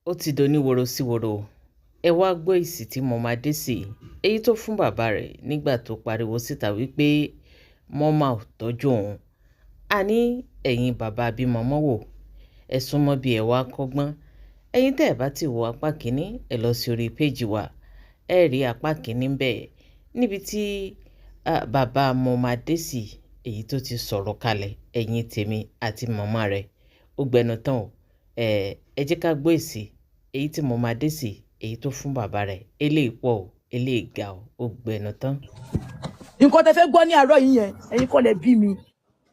Ó ti doníwòrò sí wòrò. Ẹ wàá gbọ́ èsì tí Mama Desi, èyí tó fún bàbá rẹ̀ nígbà tó pariwo síta wípé Mọ́mà ò tọ́jú òun. A ní ẹ̀yin bàbá abímọmọ́ wò, ẹ súnmọ́ bí ẹ wá kọ́gbọ́n. Ẹ̀yin tẹ́ ẹ bá ti wo apá kìíní, ẹ lọ sí orí péjì wa, ẹ rí apá kìíní ńbẹ̀ níbi tí bàbá Mama Desi èyí tó ti sọ̀rọ̀ kalẹ̀. Ẹ̀yin tèmi àti màmá rẹ̀, ó gbẹnu tán o. Ẹ jẹ́ ká gbọ́ èsì èyí tí Mama Desi èyí tó fún bàbá rẹ̀. Eléyìí pọ̀ o, eléyìí ga o, ó gbẹnu tán. Nǹkan tẹ fẹ́ gbọ́ ní àárọ̀ yìí yẹn, ẹ̀yin kọ́ lẹ bí mi.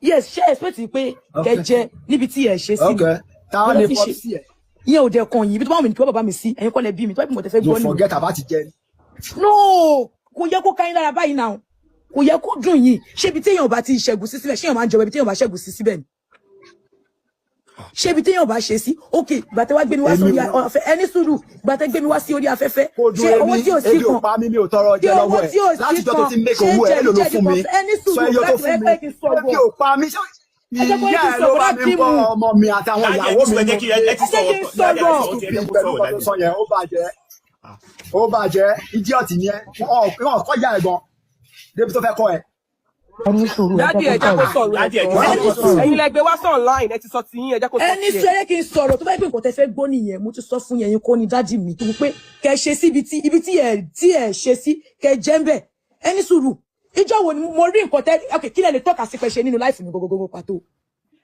Yes, ṣé expect pé kẹ jẹ níbi tí ẹ ṣe sí mi? Táwọn Mo lè fi pop ṣe sí ẹ. Ìyẹn ò dẹ̀ kàn yín. Ibi tó bá wù mí ní kí wọ́n bàbá mi sí. Ẹ̀yin kọ́ lẹ bí mi. Tó bá bí mo tẹ fẹ́ You gbọ́ nìyẹn. forget about jẹ. No, kò yẹ kó ká yín lára báyìí náà, kò yẹ kó dùn yín. Ṣé ibi téèyàn bá ti ṣẹ́gun sí síbẹ̀, ṣé èèyàn máa ń jọba ibi téèyàn bá ṣẹ́gun sí síbẹ̀ ni? Ṣé ibi téèyàn bá ṣe sí? Ok, ìgbà tẹ wá gbé mi wá Èmi sórí ò afẹ́, ẹni sùúrù, ìgbà tẹ gbé mi wá sí orí afẹ́fẹ́, Kò dùn ṣé owó èmi, tí ò sí ebi ò kan pa mí, mi ò tọrọ tí jẹ owó lọ́wọ́ ẹ̀. tí ò sí Látijọ́ tó kan ti make ṣé owó ẹ̀, èló ló jẹ̀díjẹ̀dí fún kan mi? ẹni Sọ sùúrù iye tó láti fún ẹ mi. pé kí n sọ̀rọ̀. Ebi ò pa mí. Ṣé Ẹ jẹ́ kó ìyá kí n ẹ̀ ló sọ̀rọ̀ bá mi láti bọ́ mú. ọmọ mi àtàwọn Dájú ẹ ìyàwó ti mi sọ, ẹ jẹ́ nínú kí ẹ ti Ẹ jẹ́ kí sọ̀rọ̀ n dájú, ẹ ti sọ̀rọ̀. sọ̀rọ̀ tí ẹ jẹ́ Stupid kó pẹ̀lú sọ̀rọ̀ nǹkan tó dájú. sọ yẹn, ó bàjẹ́. Ó bàjẹ́, idiot ni ẹ. Wọ́n kọ́ ìyá ẹ̀ gan. Débi tó fẹ́ kọ́ ẹ. Ẹni sùúrù, ẹ Daddy, jẹ́ ẹ kó jẹ́ kó sọ̀rọ̀. sọ̀rọ̀. Daddy, ẹ Ẹ jẹ́ Ẹni kó sọ̀rọ̀. sùúrù. Ẹ̀yin lẹ gbé wá sí online, ẹ ti sọ tiyín, ẹ jẹ́ kó sọ Ẹni tiẹ̀. sọ, ẹ kí n sọ̀rọ̀. Tó bá yẹ pé nǹkan tẹ fẹ́ gbọ́ nìyẹn, mo ti sọ fún yẹn, yín kọ́ ni daddy mi tó pé kẹ ṣe sí ibi tí ẹ ṣe sí, kẹ jẹ́ ń bẹ̀. Ẹni sùúrù, ìjọ wo ni mo rí nǹkan tẹ? Ok, kí lẹ lè tọ́ka sí pé ṣe nínú life mi gbogbogbò pàtó?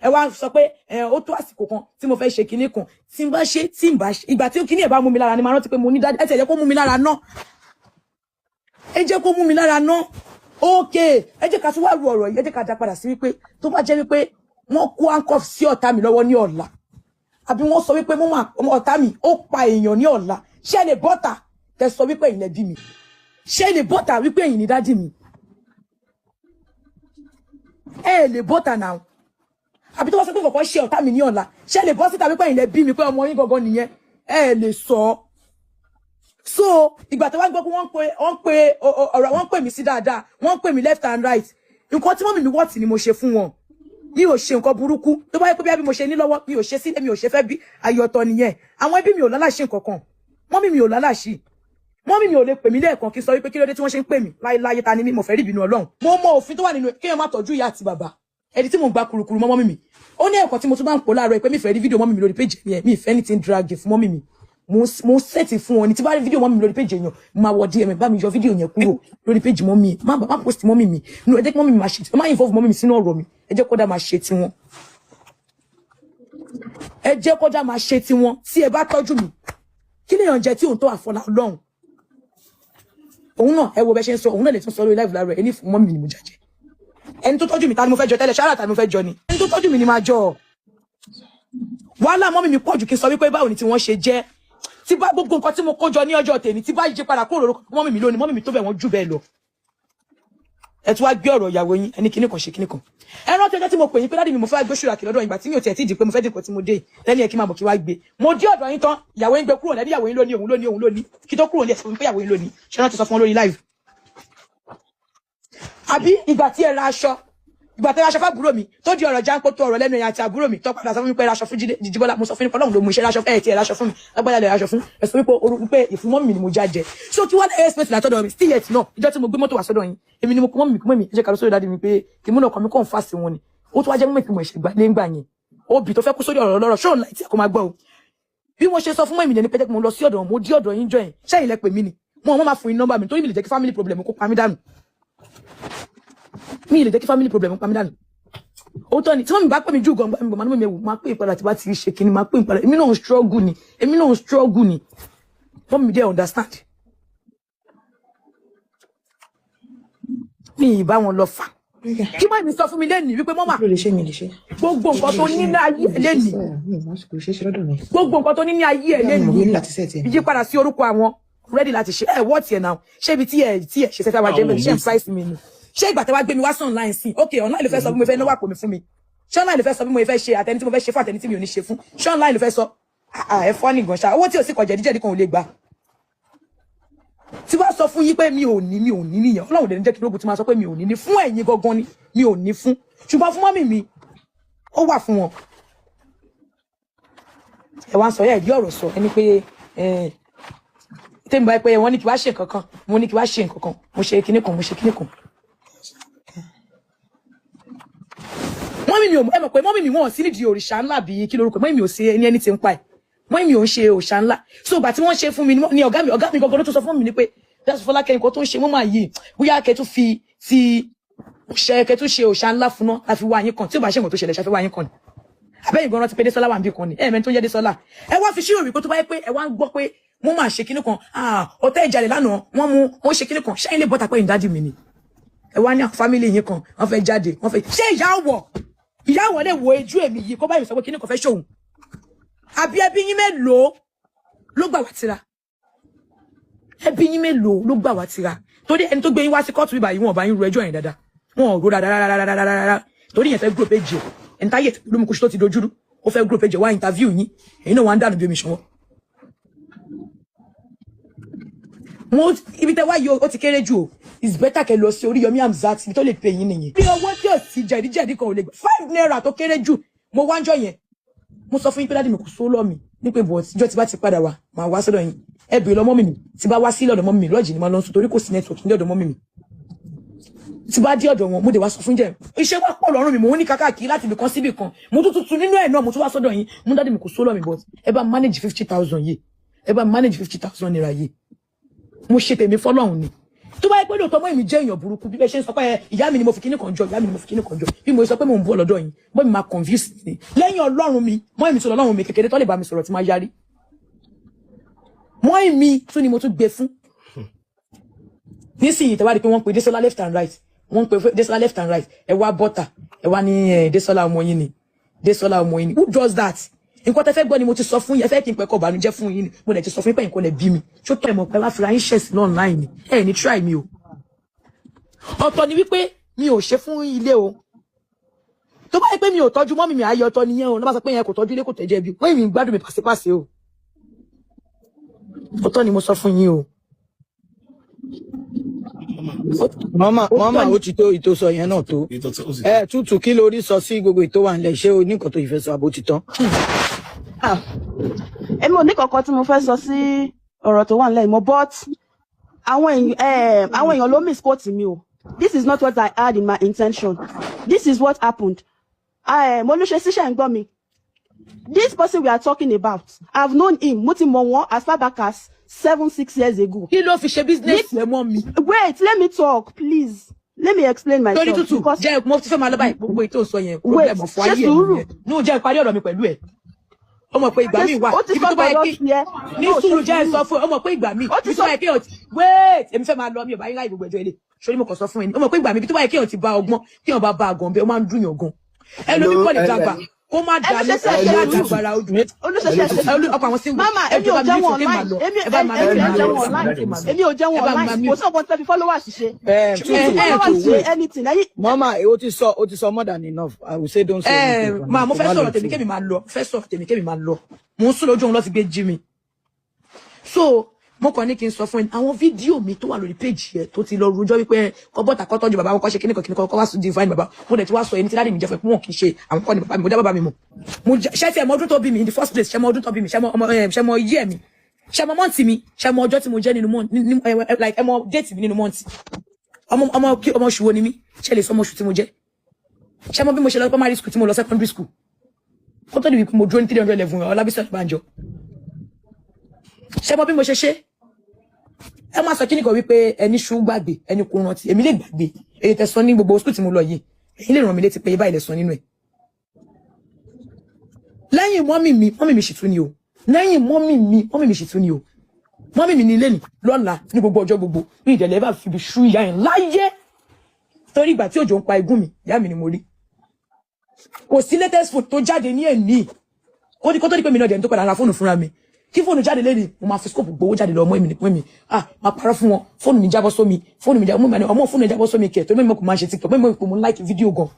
Ẹ wá sọ pé ẹ ó tó àsìkò kan tí mo fẹ́ ṣe kinní kan, tí n bá ṣe, tí n bá ṣe, ìgbà tí kinní ẹ̀ bá mú mi lára ni màá rántí pé mo ní daddy. Ẹ tẹ̀ jẹ́ kó mú mi lára ná, ẹ jẹ́ kó mú mi lára ná. Ok, ẹ jẹ́ ká tún wá ru ọ̀rọ̀ yìí, ẹ jẹ́ ká dá padà sí wípé tó bá jẹ́ wípé wọ́n kó handcuff sí ọ̀tá mi lọ́wọ́ ní ọ̀la, àbí wọ́n sọ wípé mọ́ ọ̀tá mi ó pa èèyàn ní ọ̀la, ṣé ẹ lè bọ́tà tẹ sọ wípé ẹ̀yin lẹ bí mi? Ṣé ẹ lè bọ́tà wípé ẹ̀yin ni daddy mi? Ẹ lè bọ́tà náà. Àbí tó bá sọ pé kọ̀ọ̀kan ṣe ọ̀tá mi ní ọ̀la, ṣé ẹ lè bọ́ síta wípé ẹ̀yin lẹ bí mi, pé ọmọ yín gangan nìyẹn? Ẹ lè sọ. So ìgbà tó wá gbọ́ pé wọ́n pe ọ̀rọ̀, wọ́n pè mí sí dáadáa, wọ́n pè mí left and right, nǹkan tí mummy mi wọ́ọ̀tì ni mo ṣe fún wọn. Mi ò ṣe nǹkan burúkú. Tó bá yẹ pé bí mo ṣe ní lọ́wọ́, mi ò ṣe sílẹ̀, mi ò ṣe fẹ́ bí ayé ọ̀tọ̀ nìyẹn. Àwọn ẹbí mi ò lálàṣí nǹkan kan, mummy mi ò lálàṣí. Mummy mi ò lè pè mí lẹ́ẹ̀kan kí n sọ wípé kí ló dé tí wọ́n ṣe ń pè mí láéláyé. Ta ni mí? Mo fẹ́ rí ìbínú Ọlọ́run. Mo mọ òfin tó wà nínú kéèyàn má tọ́jú ìyá àti bàbá ẹni tí mò ń gba kurukuru mọ́ mummy mi. Ó ní ẹ̀kọ́ tí mo tún bá ń pò láàárọ̀ pé mi fẹ́ rí fídíò mummy mi lórí péjì mi. Ẹ̀ mi ìfẹ́ ní ti ń drag fún mummy mi. Mo set fún wọn ni. Tí bá rí fídíò mummy mi lórí péjì èèyàn, máa wọ DM, bá mi yọ fídíò yẹn kúrò lórí péjì mummy. Má post mummy mi. No, ẹ jẹ́ kí mummy mi máa ṣe, má involve mummy mi sínú ọ̀rọ̀ mi. Ẹ jẹ́ kó dá máa ṣe tiwọn, ẹ jẹ́ kó dá máa ṣe tiwọn. Tí ẹ bá tọ́jú mi, kí lèèyàn jẹ tí òun tó àfọlá Ọlọ́run? Òun náà, ẹ wo bẹ ṣe ń sọ, òun náà lè tún sọ lórí live láàárọ̀. Ẹni fún mummy mi ni mo jẹjẹ. Ẹni tó tọ́jú mi, ta ni mo fẹ́ jọ tẹ́lẹ̀? Ṣáárà ta ni mo fẹ́ jọ ni? Ẹni tó tọ́jú mi ni máa jọ. Wàhálà mummy mi pọ̀ jù kí n sọ wípé báwo ni tí wọ́n ṣe jẹ́. Tí bá gbogbo nǹkan tí mo kó jọ ní ọjọ́ tèmi, tí bá yí padà kúrò lórúkọ mummy mi lónìí, mummy mi tó bẹ̀ wọ́n jù bẹ́ẹ̀ lọ. Ẹ tún wá gbé ọ̀rọ̀ ìyàwó yín, ẹni kíní kan ṣe kíní kan. Ẹ rántí ọjọ́ tí mo pè yín pé daddy mi, mo fẹ́ gbé ṣúra kì lọ́dọ̀ yín, ìgbà tí mi ò tiẹ̀ tí ì di pé mo fẹ́ dìpọ̀ tí mo dé yìí, lẹ́ni ẹ̀ kí n máa bọ̀ kí wá gbé. Mo dé ọ̀dọ̀ yín tán, ìyàwó yín gbé kúrò lẹ́ni, ìyàwó yín lóní, òun lóní, òun lóní. Kí tó kúrò ní, ẹ sọ fún mi pé ìyàwó yín lóní. Ṣé rántí sọ fún wọn lórí live? Àbí ìgbà tí ẹ ra aṣọ, ìgbà tí ẹ ra aṣọ fábúrò mi, tó di ọ̀rọ̀ jáńkó tó ọ̀rọ̀ lẹ́nu ẹ̀yìn àti àbúrò mi, tó padà sọ fún mi pé ẹ ra aṣọ fún Jíbọ́lá, mo sọ fún yín pé Ọlọ́run ló mú iṣẹ́ aṣọ ẹ̀ tí ẹ ra aṣọ fún mi, lágbájá lè ra aṣọ fún. Ẹ sọ wípé orú pé ìfúnmọ́ mi ni mo já jẹ. So kí wọ́n lè expect látọ̀dọ̀ mi? Still yet náà, ìjọ tí mo gbé mọ́tò wá sọ́dọ̀ yín, èmi ni mo kọ́ mọ́ mi, kọ́ mi, ẹ jẹ́ ká lọ sórí daddy mi pé kí múnà ọkọ mi kàn fà sí wọn ni. Ó tún wá jẹ́ mímọ̀ ìpínmọ̀ ìṣègbà lẹ́ngbà yẹn, obì tó fẹ́ kú sórí ọ̀rọ̀ lọ́rọ̀ ṣóun láì tí ẹ kò máa gbọ́ o. Bí mo ṣe sọ fún mọ́ mi ní pé jẹ́ kí mo lọ sí ọ̀dọ̀, mo dí ọ̀dọ̀ yín jọ yẹn, ṣẹ́yìn lẹ pè mí ni mo máa fún yín nọ́mbà mi, torí mi lè jẹ́ kí family problem kó pa mí dànù. Mi lè jẹ́ kí family problem pa mí dànù. Òótọ́ ni tí wọ́n mi bá pè mí jù gan, mi máa ní mi ewu, máa pè ìpadà tí bá ti ṣe kíni, máa pè ìpadà. Èmi náà ń struggle ni, èmi náà ń struggle ni. Wọ́n mi dẹ́ understand mi ì bá wọn lọ fà. Kí má mi sọ fún mi lẹ́nìí wípé mọ́mà Ló lè ṣe, mi lè ṣe. gbogbo nǹkan tó ní ní ayé ẹ̀ lẹ́nìí, Mi ò mọ̀, kò ṣe é ṣe lọ́dọ̀ mi. gbogbo nǹkan tó ní ní ayé ẹ̀ Bí àwọn ọmọ mi lẹ́nìí, ní láti set ẹ̀. yí padà sí orúkọ àwọn, ready láti ṣe ẹ wọ́ọ̀tì ẹ̀ náà. Ṣé ibi tí ẹ ṣe sẹ́fẹ́ wa jẹ́ bẹ́ẹ̀? Ṣé ń price mi ni? Ṣé ìgbà tẹ́ wá gbé mi wá sí online sí? Ok, online ló fẹ́ sọ bí mo fẹ́ náwó àpò mi fún mi. Ṣé online ló fẹ́ sọ bí mo fẹ́ ṣe àtẹni tí mo fẹ́ ṣe fún, àtẹni tí mi ò ní ṣe fún? Ṣé online ló fẹ́ sọ? Ah, ah, ẹ fọ́ nìgan ṣá. Owó tí ò sí kọ, jẹ̀díjẹ̀dí kan ò lè gbà. Tí wàá sọ fún yín pé mi ò ní, mi ò ní nìyẹn. Ọlọ́run dẹ̀ ní jẹ́ kí lóògùn tí máa sọ pé mi ò ní ní fún ẹ̀yin gangan ni mi ò ní fún, ṣùgbọ́n fún mummy mi, ó wà fún wọn. Ẹ wá ń sọ ẹ rí ọ̀rọ̀ sọ, ẹni pé ẹ tẹ́mi báyìí pé wọ́n ní kí wá ṣe nǹkan kan, mo ní kí wá ṣe nǹkan kan, mo ṣe kinní kan, mo ṣe kinní kan. Mọ́mì mi ò, ẹ mọ̀ pé mọ́mì mi wọ́n ò sí nídìí òrìṣà ńlá bíi kí lorúkọ, mọ́mì mi ò sí ẹni ẹni tí ń pa ẹ̀, mọ́mì mi ò ń ṣe òrìṣà ńlá. So ìgbà tí wọ́n ṣe fún mi ni ọ̀gá mi gangan ló tún sọ fún mi ni pé Jésù Fọlákẹ́, nǹkan tó ń ṣe wọ́n máa yìí, bóyá kẹ́ tún fi ti ṣe, kẹ́ tún ṣe òrìṣà ńlá fún náà láfi wá yín kan tí ò bá ṣe nǹkan tó ṣẹlẹ̀ ṣàfi wá yín kan ni. Àbẹ́yìn gan rántí pé Désọ́lá wà níbì kan ni, ẹ̀ẹ̀mẹ́ni tó ń jẹ́ Désọ́lá. Ẹ wá fi ṣírò wípé tó bá yẹ pé ẹ wá ń gbọ́ pé wọ́n máa ṣe kinní kan, ọ̀tá ìjàlè lánàá wọ́n mú wọ́n ṣe kinní kan, ṣẹ́yìn lè bọ́ta pé ìdádì mi ni. Ẹ wá ní àwọn family yín kan, wọ́n fẹ́ jáde, wọ́n fẹ́ ṣé ìyá ọ̀wọ̀, ìyá ọ̀wọ̀ lè wo ojú èmi yìí kó báyìí sọ pé kinní kan fẹ́ ṣòun? Àbí ẹbí yín mélòó ló gbà wá tira? Ẹbí yín mélòó ló gbà wá tira? Torí ẹni tó gbé yín wá sí kóòtù bíbá yìí, wọn ò bá yín ru ẹjọ́ yẹn dáadáa, wọn ò ro dáadáa rárá, torí yẹn fẹ́ grow page ẹ̀. Ẹni táyé lómukúṣu tó ti dojúrú, ó fẹ́ grow page ẹ̀, wá interview yín, èyí náà wá ń dànù bí omi ṣanwọ́. Mo ibi tẹ wá yìí, ó ti kéré jù o. It's better kẹ́ lọ sí Oríyọmí Hamzat, ibi tó lè pè yín nìyẹn. Bí owó tí ò sí jẹ̀díjẹ̀dí kan ò lè gbà 5 naira tó kéré jù. Mo wá ń jọ yẹn, mo sọ fún yín pé daddy mi kò sówó lọ́ọ̀ mi, ní pé but ìjọ tí bá ti padà wá, màá wá sọ́dọ̀ yín. Ẹ bèrè lọ mọ́mì mi, tí bá wá sí lọ́dọ̀ mọ́mì mi, lọ́ọ̀jì ni màá lọ sùn torí kò sí network ní ọ̀dọ̀ mọ́mì mi. Tí bá dé ọ̀dọ̀ wọn, mo dé wá sọ fún jẹ́ iṣẹ́ wá pọ̀ lọ́rùn mi, mò ń ní kákàkiri láti ibì kan síbì kan. Mo tún tuntun nínú ẹ̀ náà, mo tún wá sọ́dọ̀ yín, mo daddy mi kò sówó lọ́ọ̀ mi, but ẹ bá manage 50,000 yìí, ẹ bá manage 50,000 naira yìí. Mo ṣe tèmi fọlọ́run ni. Tó bá yẹ pé lóòótọ́ mọ́ èmi jẹ́ èèyàn burúkú bí bẹ́ẹ̀ ṣe ń sọ pé ìyá mi ni mo fi kíní kan jọ, ìyá mi ni mo fi kíní kan jọ, bí mo sọ pé mò ń bọ̀ lọ́dọ̀ yín, mọ́ mi máa confuse mi lẹ́yìn ọlọ́run mi, mọ́ èmi tó lọ́lọ́run mi kékeré tó lè bá mi sọ̀rọ̀ tí máa yarí, mọ́ èmi tún ni mo tún gbé fún. Nísìnyí tẹ́wá rí pé wọ́n pe Désọ́lá left and right, wọ́n pe Désọ́lá left and right, ẹ wá bọ́tà, ẹ wá ní ẹ Désọ́lá ọmọ yín ni, Désọ́lá ọmọ yín ni. Who does that? Nǹkan tẹ́ fẹ́ gbọ́ ni mo ti sọ fún yín. Ẹ fẹ́ kí n pẹ́kọ̀ bànújẹ́ fún yín ni, mo dẹ̀ ti sọ fún yín pé nǹkan lè bí mi ṣó tọ́. Ẹ mọ̀ pé wá fira yín ṣẹ̀sì online ni, ẹ ní try mi o. Ọ̀tọ̀ ni wípé mi ò ṣe fún ilé o. Tó bá yẹ pé mi ò tọ́jú mọ́mì mi, ayé ọ̀tọ̀ nìyẹn o. Ló bá sọ pé yẹn kò tọ́jú ilé, kò tẹ́jẹ́ bí wọ́n mi gbádùn mi pàṣípàṣẹ o. Ọ̀tọ̀ ni mo sọ fún yín o. Mọ́mà. Òótọ́ Mọ́mà. ni. Ó ti tó, ìtò sọ yẹn náà tó. Ẹ tútù, kí lórí sọ sí gbogbo ètò wà nílẹ̀? Ṣé o ní nǹkan tó ìfẹ́ sọ àbó ti tán? Ah, èmi ò ní kankan tí mo fẹ́ sọ sí ọ̀rọ̀ tó wà nílẹ̀ yìí mọ́, but àwọn èèyàn ló misquote mi o. This is not what I had in my intention. This is what happened. Mo ló ṣe síṣẹ́ ń gbọ́ mi. This person we are talking about, I've known him, mo ti mọ̀ wọ́n as far back as 7, 6 years ago. Kí ló fi ṣe business ẹ mọ́ mi? Wait, let me talk, please. Let me explain Torí myself. tútù Because jẹ́ mo ti fẹ́ máa lọ báyìí. Gbogbo ètò ìsọ yẹn, Wait, problem ọ̀fọ̀ ṣe ayé ẹ̀ sùúrù. nìyẹn. Ní ò jẹ́ ìparí ọ̀rọ̀ mi pẹ̀lú ẹ̀. Ó mọ̀ pé ìgbà míì wà Ó ti ibi sọ tó bá yẹ tọ̀dọ̀ kí tiẹ̀. ní No, ṣe sùúrù, jẹ́ ẹ sùúrù. sọ fún ẹ. Ó mọ̀ pé ìgbà míì Ó ti ibi tó sọ bá yẹ kí èèyàn wait, èmi fẹ́ máa lọ, mi ò bá yín láì gbogbo ẹjọ́ ilé sórí. Mo kàn sọ fún ẹ ní, ó mọ̀ pé ìgbà míì ibi tó bá yẹ kí èèyàn ti bá ọgbọ́n, kí èèyàn bá bá àgàn bẹ́ẹ̀, ó máa ń dùn yàn gan. Ẹlòmíì kọ́ lè dàgbà kó má Ẹnu dànù ṣe sí kó ẹṣẹ má sùúrù. dàgbàrà ojú. Olùṣèṣe ẹṣẹ sùúrù. Ọkọ àwọn single. Mama, ẹ èmi jọ̀ọ́ ò bá mi jẹ́ mute, wọn kí n máa online. lọ. Èmi Ẹ bá máa èmi mute, ò jẹ́ wọn ẹ bá online. máa Èmi ò jẹ́ wọn ẹ bá máa online. Kò mute. sí ọ̀kan tẹ́ fi followers ṣe. Ẹ ẹ tútù, ẹ Followers tútù, ṣe wait. anything. Ẹyin Mọ́mà, ó ti sọ more than enough. I will say don't say ẹ anything for máa now. mo Kó fẹ́ má lọ sọ̀rọ̀ tèmi tù. kémi máa lọ, fẹ́ sọ̀rọ̀ tèmi kémi máa lọ. Mo ń sún lójú òun lọ́ti gbé jí mi. So mo kàn ní kí n sọ fún ẹ, àwọn fídíò mi tó wà lórí péjì ẹ tó ti lọ rojọ́ wípé kọ́ bọ́tà, kọ́ tọ́jú bàbá wọn, kọ́ ṣe kíníkan kíníkan, kọ́ wá sùn divine bàbá. Mo dẹ̀ ti wá sọ ẹni tí daddy mi jẹ́ fún ẹ pé wọn kì í ṣe àwọn kọ́ ni bàbá mi. Mo dá bàbá mi mọ̀. Mo ṣé tí ẹ mọ ọdún tó bí mi in the first place? Ṣé mọ ọdún tó bí mi? Ṣé mọ ọmọ ẹ? Ṣé mọ iye mi? Ṣé mọ month mi? Ṣé mọ ọjọ́ tí mo jẹ́ nínú month like ẹ mọ date mi nínú month? Ọmọ ọmọ kí ọmọ oṣù wo ni mí? Ṣé lè sọ ọmọ oṣù tí mo jẹ́? Ṣé mọ bí mo ṣe lọ primary school, tí mo lọ secondary school, kó tó di wípé mo dúró ní 300 level Ọlábísí Ọ̀nàbànjọ? Ṣé mọ bí mo ṣe ṣe? Ẹ má sọ kíní kan wípé ẹni ṣú gbàgbé, ẹni kò rántí. Èmi lè gbàgbé èyí tẹ sọ ní gbogbo school tí mo lọ yìí. Èyí lè ràn mí létí pé báyìí lè sọ nínú ẹ̀. Lẹ́yìn mọ́mì mi, mọ́mì mi sì tún ni o. Lẹ́yìn mọ́mì mi, mọ́mì mi sì tún ni o. Mọ́mì mi ní ilé ní lọ́la ní gbogbo ọjọ́ gbogbo ní ìdẹ̀lẹ́ bá fi ibi ṣú ìyá yẹn láyé, torí ìgbà tí òjò ń pa igún mi, ìyá mi ni mo rí. Kò sí latest phone tó jáde ní èní, kó ní kó tó di pé mi náà jẹ́ ní tó padà ra fóònù fúnra mi. Kí fóònù jáde lẹ́ni, mo máa fi scope gbowó jáde lọ. Ọmọ mi ní mi, ah, máa parọ́ fún wọn, fóònù mi jábọ́ sómi, fóònù mi jábọ́ mi, ọmọ fóònù mi jábọ́ sómi kẹ̀, tó mímọ́ kò máa ṣe TikTok, mímọ́ kò mú like fídíò gan.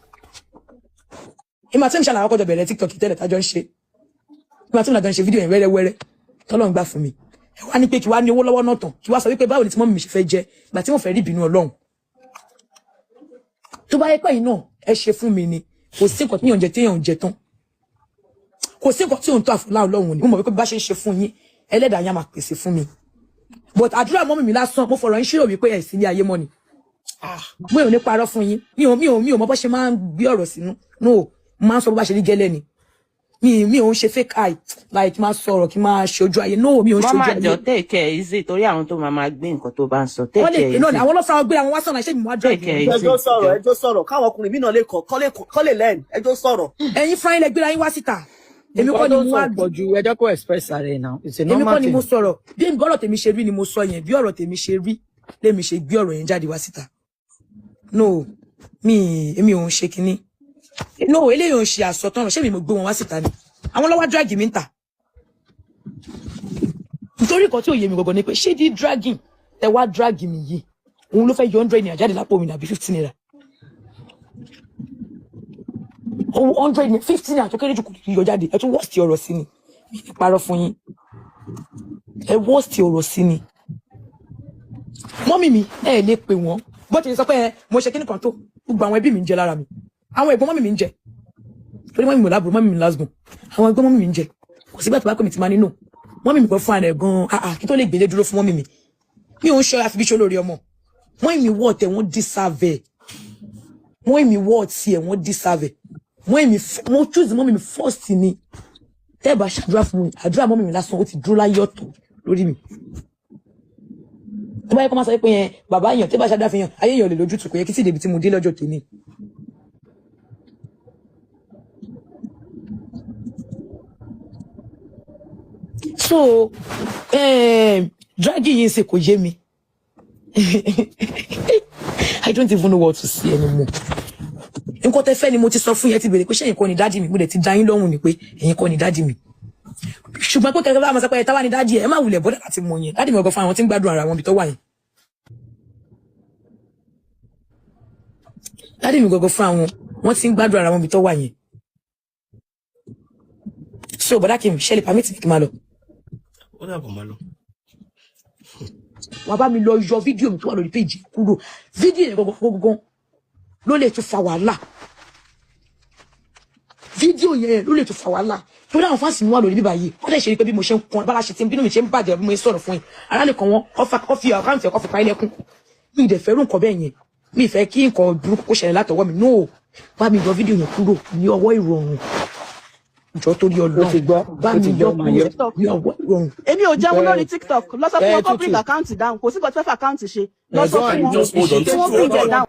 Ìmọ̀ àti ìṣàlàyé àkọ́jọ bẹ̀rẹ̀ TikTok tẹ́lẹ̀ tájọ́ ń ṣe, ìmọ̀ àti ìṣàlàyé ń ṣe fídíò yẹn wẹ́rẹ́wẹ́rẹ́ tọ́lọ́ ń gbà fún mi. Ẹ wá ní pé kí wá ní owó lọ́wọ́ náà tán, kí wá sọ wípé báwo ni tí mọ́mì mi ṣe fẹ́ jẹ́ ìgbà tí wọ́n fẹ́ rí ìbínú Ọlọ́run. Tó bá yẹ pé yìí náà ẹ ṣe fún mi ni, kò sí nǹkan tí yàn jẹ téèyàn ń jẹ tán. Kò sí nǹkan tí òun tó àfọlá Ọlọ́run ni. Mo mọ̀ wípé bí bá ṣe ń ṣe fún yín, ẹlẹ́dàá yín á máa pèsè fún mi. But àdúrà mọ́mì mi lásán, mo fọ̀rọ̀ yín ṣírò wípé ẹ̀ sí ní ayé mọ́ ni. Mo ò ní parọ́ fún yín. Mi ò mọ bó ṣe máa ń gbé ọ̀rọ̀ sínú. No, mo máa ń sọ bó bá ṣe rí gẹ́lẹ́ ni. Mi ò ń ṣe fake eye, like máa sọ̀rọ̀ kí máa ṣe ojú ayé. No, mi ò ń ṣe ojú Mọ́mà ayé. jọ, take it easy, torí àwọn tó máa máa gbé nǹkan tó bá ń sọ. Wọ́n lè Take it no, easy. àwọn ọlọ́fà wọn gbé àwọn wá sọ̀nà iṣẹ́ mi wá drag Take it wọn. easy. Ẹjọ́ sọ̀rọ̀, ẹjọ́ sọ̀rọ̀, káwọn ọkùnrin mí náà lè kọ́ kọ́ lè learn. Ẹjọ́ sọ̀rọ̀. Ẹ̀yin fúnra yín lẹ gbéra yín wá síta. Èmi kọ́ Nǹkan ni tó ń mo sọ wá pọ̀ ju, ẹ jẹ́ kó express ara ẹ̀ now, it's a èmi normal kọ́ ni mo thing. sọ̀rọ̀. Bí ọ̀rọ̀ tèmi ṣe rí ni mo sọ yẹn. Bí ọ̀rọ̀ tèmi ṣe rí lèmi ṣe gbé ọ̀rọ̀ yẹn jáde wá síta. No, mi èmi ò ń ṣe kinní. No, eléyìí ò ń ṣe àsọtán. Ṣé mi mo gbé wọn wá síta ni? Àwọn lọ́wọ́ drag mi ń tà. Nítorí nǹkan tí ò yé mi gangan ni pé, ṣé di dragging tẹ wá drag mi yìí, òun ló fẹ́ yọ 100 naira jáde lápò mi, nàbí 50 naira? Owó 100 naira, 50 naira tó kéré jù kò lè yọ jáde. Ẹ tún worst ọ̀rọ̀ sí ni. Mi ní parọ́ fún yín, ẹ worst ọ̀rọ̀ sí ni. Mọ́mì mi, ẹ lè pè wọ́n bó ti sọ pé ẹ mo ṣe kíní kan tó gbogbo àwọn ẹbí mi ń jẹ lára mi. Àwọn ẹ̀gbọ́n mọ́mì mi ń jẹ, torí mọ́mì mi ò láàbùrù, mọ́mì mi lásgùn. Àwọn ẹ̀gbọ́n mọ́mì mi ń jẹ. Kò sígbà tó bá pè mí tí máa nínú mọ́mì mi gan fún ara ẹ̀ gan. Ah ah, kí tó lè gbélé dúró fún mọ́mì mi, mi ò ń ṣọ́ àfibíṣọ́ lórí ọmọ. Mọ́mì mi wọ́ ọ̀tẹ̀, wọ́n deserve ẹ̀. Mọ́mì mi wọ́ ọ̀tí ẹ̀, wọ́n deserve ẹ̀. Mọ́mì mi, mo choose mọ́mì mi first ni. Tẹ́ ẹ bá ṣàdúrà fún mi, àdúrà mọ́mì mi lásán ó ti dúró láyé ọ̀tọ̀ lórí mi. Tó bá yẹ kó máa sọ pé yẹn bàbá èèyàn, tẹ́ bá ṣàdúrà fún yẹn, ayé èèyàn lè lójútùú. Kò yẹ kí tí débi tí mo dé lọ́jọ́ tèmi. So dragging yìí ṣe kò yé mi. I don't even know what to say anymore. Nǹkan tẹ́ fẹ́ ni mo ti sọ fún yẹn. Ti bèrè pé ṣé ẹ̀yin kọ́ ni daddy mi. Mo dẹ̀ ti dá yín lóhùn ni pé ẹ̀yin kọ́ ni daddy mi. Ṣùgbọ́n pé kẹ̀kẹ́ bá máa sọ pé ẹ táwa ni daddy ẹ, má wulẹ̀ bọ́dà láti mọ yẹn. Daddy mi ọgọ́ fún àwọn tí ń gbádùn ara wọn bí tó wà yẹn. Daddy mi gọ́gọ́ fún àwọn wọ́n ti ń gbádùn ara wọn bí tó wà yẹn. So bọ́dà Kim, ṣe lè permit mi kí n máa lọ? Ó dàbọ̀, máa lọ. Wàá bá mi lọ yọ fídíò mi tó wà lórí péjì kúrò. Fídíò yẹn gọ́gọ́ gọ́gọ́ ló lè tún fa wàhálà. Fídíò yẹn ló lè tún fa wàhálà, torí àwọn fans mi wà lórí bíbá yìí. Wọ́n lè ṣe rí pé bí mo ṣe ń kan bára ṣe ti ń bínú mi ṣe ń bàjẹ́, bí mo ṣe sọ̀rọ̀ fún yín, ara lè kàn wọ́n kọ́ fi account ẹ̀ kọ́ fi pa ilẹ̀kùn. Mi ì dẹ̀ fẹ́ rú nǹkan bẹ́ẹ̀ yẹn. Mi ì fẹ́ kí nǹkan burúkú kó ṣẹlẹ̀ látọwọ́ mi. No, bá mi yọ fídíò yẹn kúrò ní ọwọ́ ìrọ̀rùn, jọ torí Ó Ọlọ́run. ti gbọ́. Bá Ó mi ti yọ gbọ́, máa yọ. kúrò TikTok. ní ọwọ́ ìrọ̀rùn. Èmi ò jẹun lórí TikTok. Lọ sọ fún Ẹ wọn kó bring tútù account down. Kò sí nǹkan tí fẹ́ fẹ́ account ṣe. Lọ ẹ sọ go fún and wọn Just hold on. kí wọ́n Tútù, bring hold it on. down.